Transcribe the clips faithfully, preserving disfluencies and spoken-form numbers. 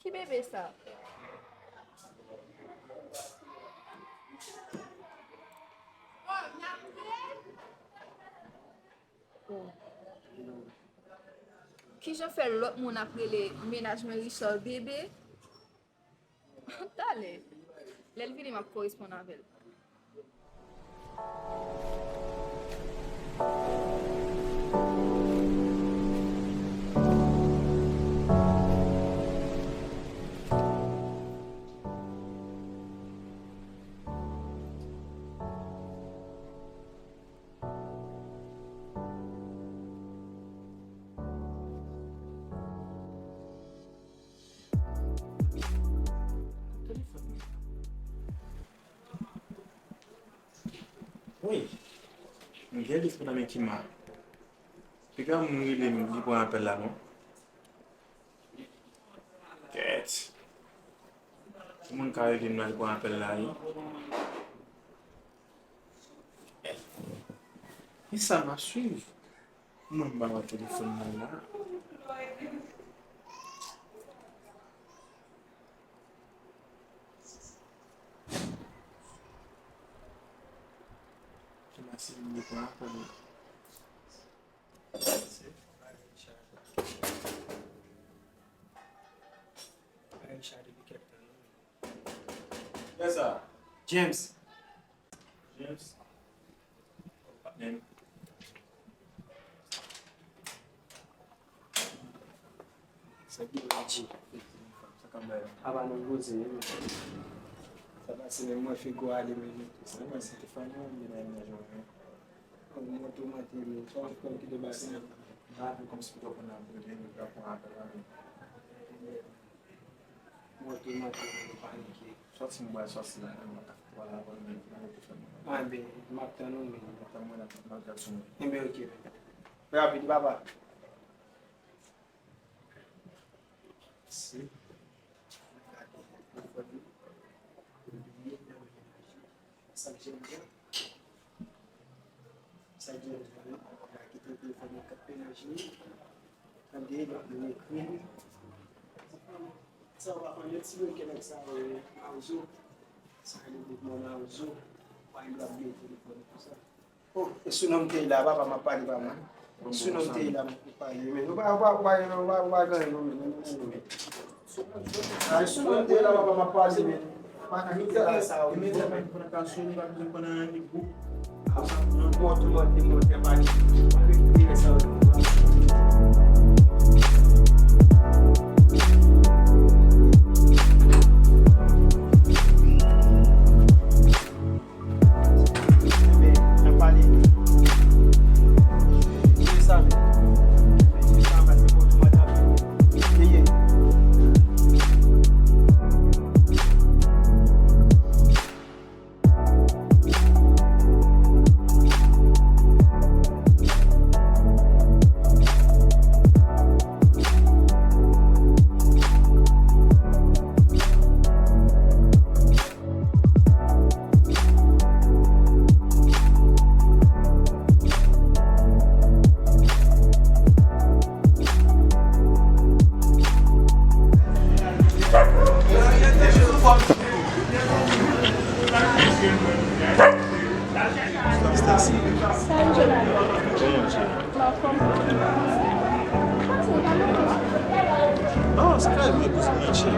Ki bebe sa? Oh. Kijan fè lòt moun ap rele mennaj mwen Richard bebe? Talè. Lè l vini, m ap koresponn avè l. Wi. M gen telefòn nan men Kima. Piga moun rele m, li pran apèl la, non? Kèt. Yon moun ka rele m la, li pran apèl la, wi. Kisa m ap swiv? Mwen, m pa wè telefòn nan la. Kima si li pran apèl la. Yes, sir. James. James. Patnè m. Sa ki Reggie? Sa k ap bay la? Apa nou poze, wi. Sa pase menm mwen fè gwo ale menm. Sa pase Stefano, li nan mennaj mwen. Mwen toumante, men sa w fè m kite bagay sa. Nan apre kòmsi pito konn ap rele, nou pran apèl la, men. Mwen toumante, men nou panike. Sòti m pral sòti la, men mwen ka fè pral la, men mwen te fè mwen. Anben, m ap tann ou, men. Mwen tann mwen la, mwen ap gad sou mwen. Enben, oke, men. Rapid, papa. Mèsi. Sa k jèn jan? Sa k jèn jan? Li kite telefòn nan k ap menaje. Tande, l ap ekri. Sa w pa konn, yon ti brenke nèg sa yo, Mawozo. Sa rele mouvman Mawozo. Why l ap gen telefòn konsa? Oh, e sou non m te ye la, papa, m ap pale pa mwen. Sou non m te ye la, m ap pale, men. Ou pa, ou pa, ou pa, ou pa, ou pa gen anyen, non, men. Ah, e sou non m te ye la, papa, m ap pale, men. Pa ka kite la, sa, wi. Mwen tou mwen te monte, pa kite sa, wi. Enben, n ap pale. Jwe sa, men. Jwe sa, men, se konpòtman n ap jwe. Ye, ye. Sa, Johnny. Kòman w ye? Mwen anfòm. Oh, sa fè byen pou sa, mwen chill.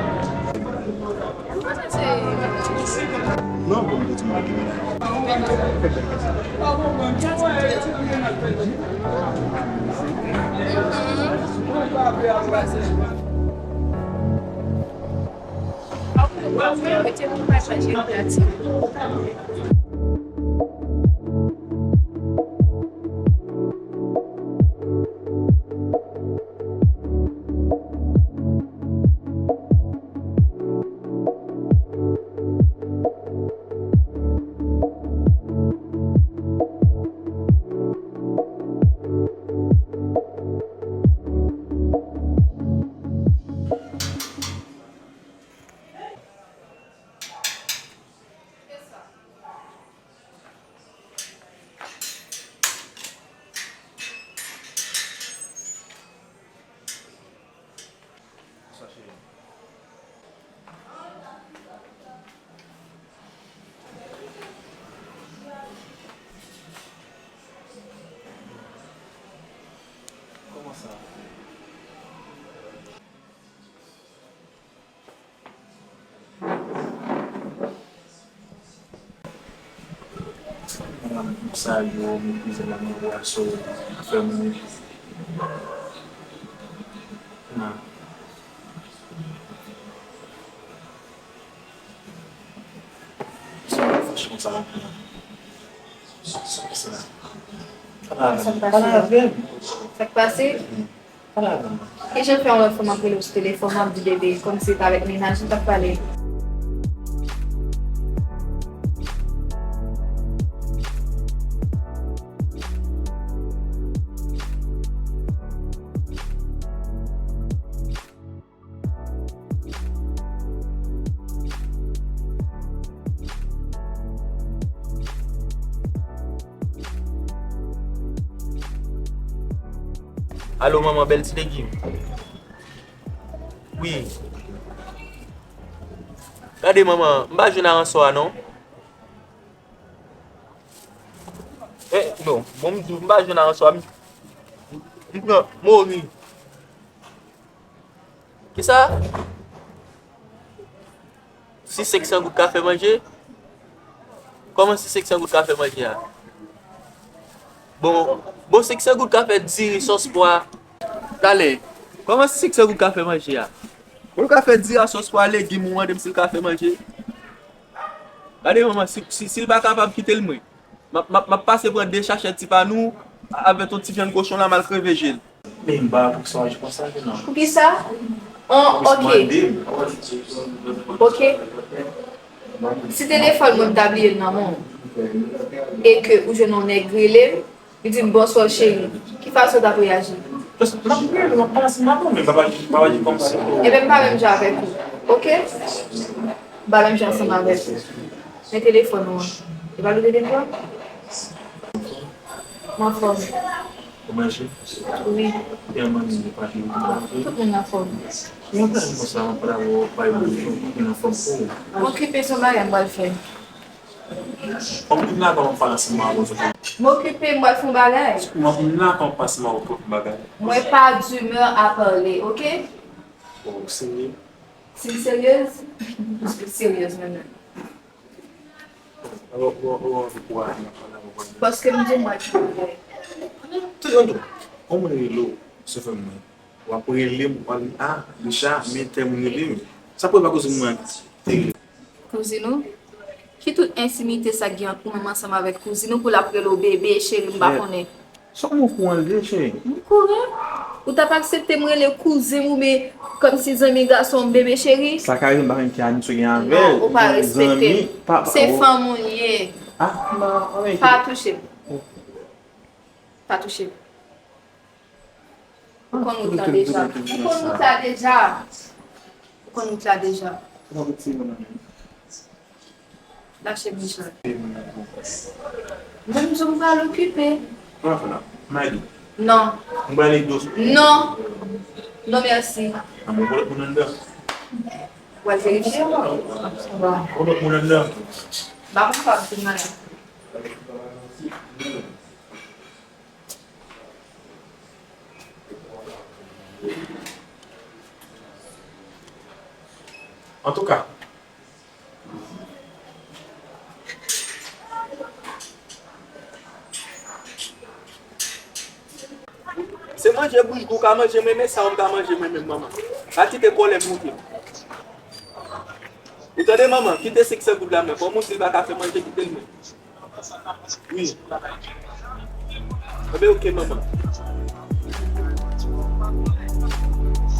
Non, bon, mwen di mwen gen. Sa yo meprize la, men bwa so afè mwen. Nan. Sa fè konsa. Sa, sa, sa. Pale avè m. Sa k pase? Pale avè m. Kijan fè yon lòt fanm ap rele w sou telefòn, w ap di bebe, kòmsi se pa avèk mennaj ou t ap pale? Alo, manman, bèl ti legim. Wi. Gade, manman, m pa jwenn aransò a, non. Eh, non, bon, m di w, m pa jwenn aransò a, m, m pran mori. Kisa? Si senk san goud ka fè manje? Kòman si senk san goud ka fè manje a? Bon, bon, senk san goud ka fè diri, sòs pwa. Talè, kòman si senk san goud ka fè manje a? Bon, l ka fè diri a sòs pwa, legim, ou mande m si l ka fè manje? Gade manman, si, si, si l pa kapab, kite l mwen. M ap, m ap, m ap pase pran de chachèt ti panou avèk yon ti vyann kochon la, m al kreve je l. Men m pa pou sa w aji konsa, jeune homme. Poukisa? An, ok. Mande m. Ok. Si telefòn mwen m ta bliye l nan men w, e ke ou jwenn yon nèg rele m, li di m, "Bonswa, cheri." Ki fason w t ap reyaji? Just, m ap rele, m ap pale ansanm avè w, men m pa, pa, pa aji kòmsi. Ebyen, m pa menm jan avèk ou. Ok? M pa menm jan ansanm avèk ou. Men telefòn ou an. E pa l ou te vin pran? M anfòm. Ou manje? Wi. E manmi, papa, tout moun anfòm. Yon plan konsa, yon plan ou bay moun, tout moun anfòm pou ou. M okipe, se yon bagay m pral fè. Kòm moun la, kòman pale ansanm avè w, m okipe, m pral fè yon bagay. Kòm moun la, kòman pase ma ou pwòp bagay. Mwen pa d'humeur à parler, ok? Bon, ou serye? Si m seryez? Seryez menm. Ou, ou, ou anvi kouraj nan pale avè w. Paske m di w mwen ki bagay. Tout yon tou. Yon moun rele w sou fè mwen. W ap rele m, w ap di, "Ah, Richard, men tèl moun rele m." Sa pou e pa kouzin mwen te rele? Kouzin ou? Ki tout entimite sa gen ant ou menm ansanm avèk kouzin ou pou l ap rele w bebe, cheri, m pa konnen? Sa w okouran l ye, cheri? M okouran. Ou t ap aksepte m rele kouzen m oubyen kòmsi zanmi gason m bebe cheri? Sa ka rive m pa konn ki amitié w gen avè l. Non, ou pa respekte m. Se fanm ou l ye. Ah, m pa konnen ki. Pa touche m. Pa touche m. Ou konn wout la deja. Ou konn wout la deja. Ou konn wout la deja. Lache m, Richard. Mwen menm, m pral okipe. Kòman fè la? Maggie. Non. M pral do. Non. Non, mèsi. An, mwen pral moun anndan. W al verifye? Sa va. Mwen pral moun anndan. M pa konn sa w ap di m la. Antouka, se manje bouch gou w ka manje, mwen men sa w m ka manje mwen menm, manman. Pa kite kòlè m moute m. Ou tande, manman? Kite senk san goud la mwen. Kòm ou di l pa ka fè manje, kite l mwen. Wi. Enben, oke, manman.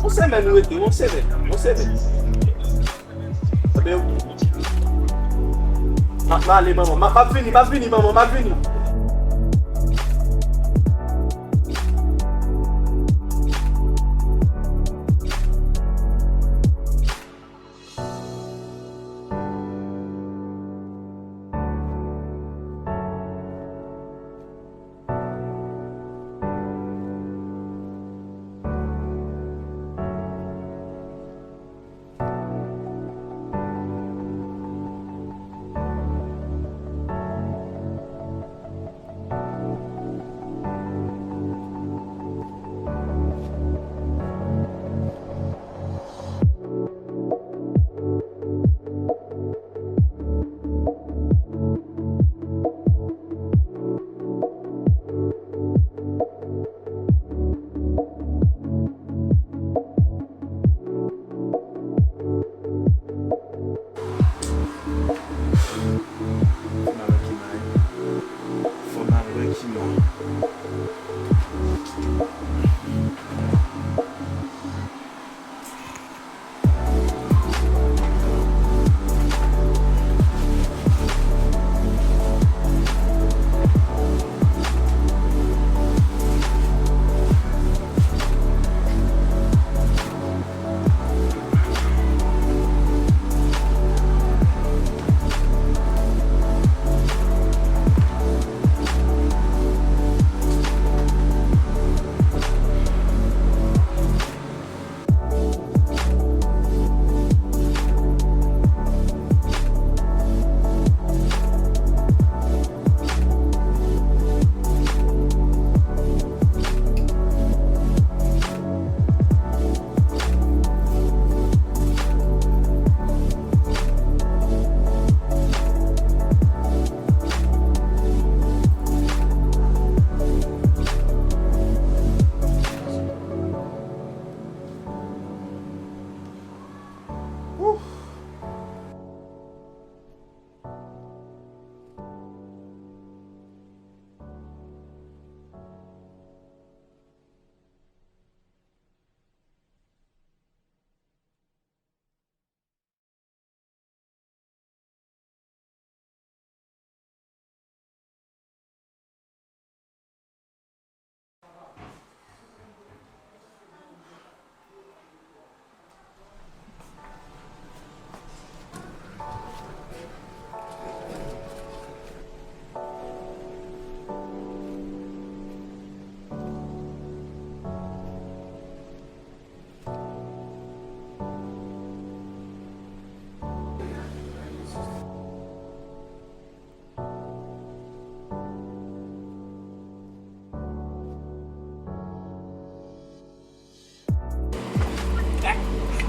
Yon semèn ou rete, yon semèn, yon semèn. Enben, oke. M ap, m ale, manman. M ap, m ap vini, m ap vini, manman, m ap vini.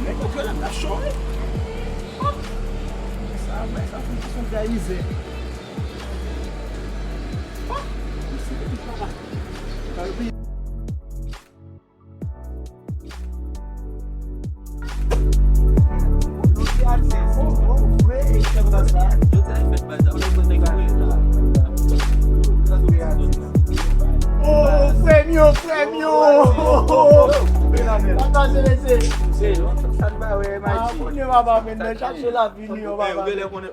Nèg yo vle la cho wi. Sa vre, sa fè m santi yon gayizè. Oh, frè m yo, frè m yo. Pataje, mesye. Ah, kounye papa, men, chache lavi nou yo, papa.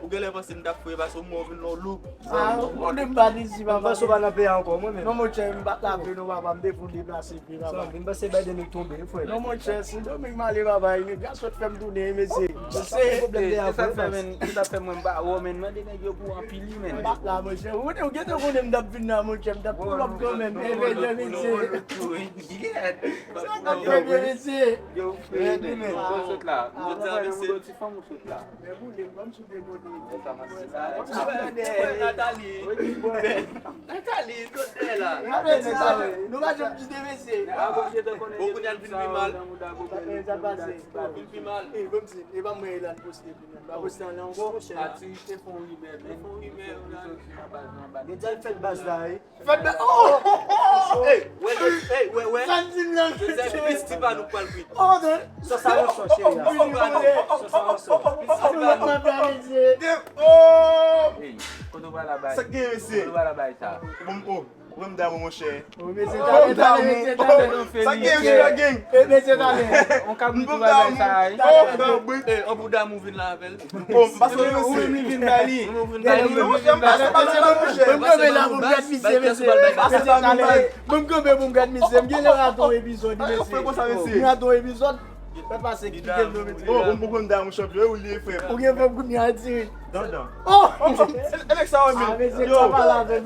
Ou genlè panse m t ap fouye paske m wè w vin lon lou. Ah, ou konnen m pa t isi, papa. M panse w pa nan peyi a ankò, mwen menm. Non, monchè, m pa t lave non, papa, m te pou deplase vin, papa. M panse Biden tonbe, frè. Non, monchè, Sendomeng m ale, papa, imigrasyon t fè m tounen, mesye. Mesye. E sa k fè, men, e sa k fè mwen m pa wè w, men, mande nèg yo pou anpil, wi, men. M pa t la, monchè. Ou konnen, ou gentan konnen m t ap vin la, monchè, m t ap pull up kanmenm. E, mesye. Sa k ap fè, mesye. Yo, frè, men, ou sot la. Ou sot la, mesye. Ti fanm ou sot la. Men boule m, ban m sou de boule. Nathalie. Nathalie, kote la? Nou pa janm kite mesye. Bon, kounye a l vin pi mal. Sa pase. Vin pi mal. E, ban m di, e pa mwen Elan poste kounye a. M pa poste anyen ankò. Atis te fè yon rimè, men. Te fè yon rimè, Elan. Deja l fè l baz la, wi. Fèt bèl. Oh! Ey, wè, wè, wè. Sa n di m nan. Joseph, Christy pa nou pral kwit. Oh, de. Sòs a ranson, cheri. Sòs a ranson. Christy pa nou. De, oh! Ey, kote w pral la bay? Sa k gen, mesye? Kote w pral la bay sa? Bon, oh, ou menm damou, monchè. Oh, mesye, talè, talè, mesye, talè. Sa k gen, mesye, la gang? Eh, mesye, talè. On kabrit ou pral bay sa, ey. Oh, damou. Eh, on bout damou vin la avè l. Bon, m pa sou ou menm li vin bay li. Ou menm vin bay li. Monchè, m pa sou pale la, monchè. Mwen m kanpe la pou m gad misye, mesye. Mwen m kanpe pou m gad misye. M genlè rate yon epizòd, mesye. M rate yon epizòd. Fè pase, kite l non, mesye. Oh, bon, bon, bon, damou chanpyon, ou li ye, frè. Ou gen fòm kounye a, tire. Dan, dan. Oh! E nèg sa yo, men. Yo,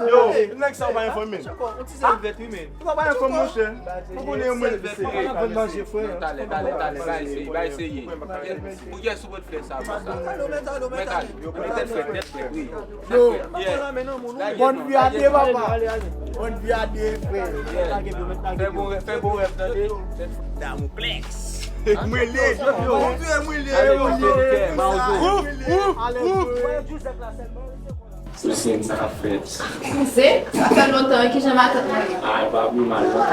yo, nèg sa yo pa enfòme. Ou ti sèl vèt, wi, men. Ou pa enfòme, monchè. Ou konnen yon mwen. Ou pa nan konn manje, frè. Talè, talè, talè, ba eseye, ba eseye. Pou kiyès ou pral fè sa, konsa? Mwen talè, yo mete tèt frèt, tèt frèt, wi. Yo, bòn vi a de, papa. Bòn vi a de, frè. Fè bon rèv, fè bon rèv, tande. Damouklès. Mwen li. Mwen li. Mwen li. Alèz. Sou sèn sa k ap fèt. Kouzen, sa fè lontan, kijan matant mwen ye? Ah, pa pi mal non.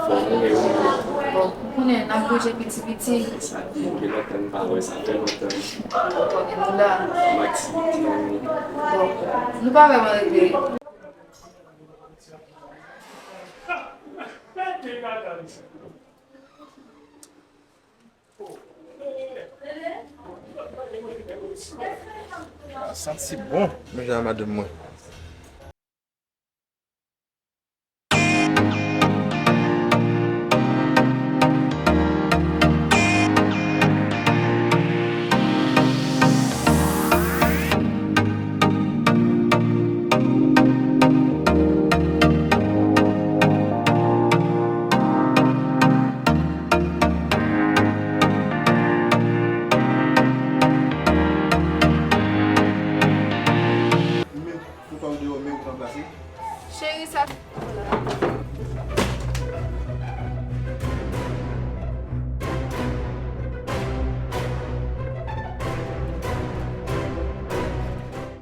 Fò mwen e ou menm? Bon, ou konnen, n ap bouje piti piti. Sa gen lontan m pa wè, sa fè lontan. Konnen nou la. M aktivite, wi. Bon, nou pa vrèman rete. Santi bon, menm jan a madanm mwen.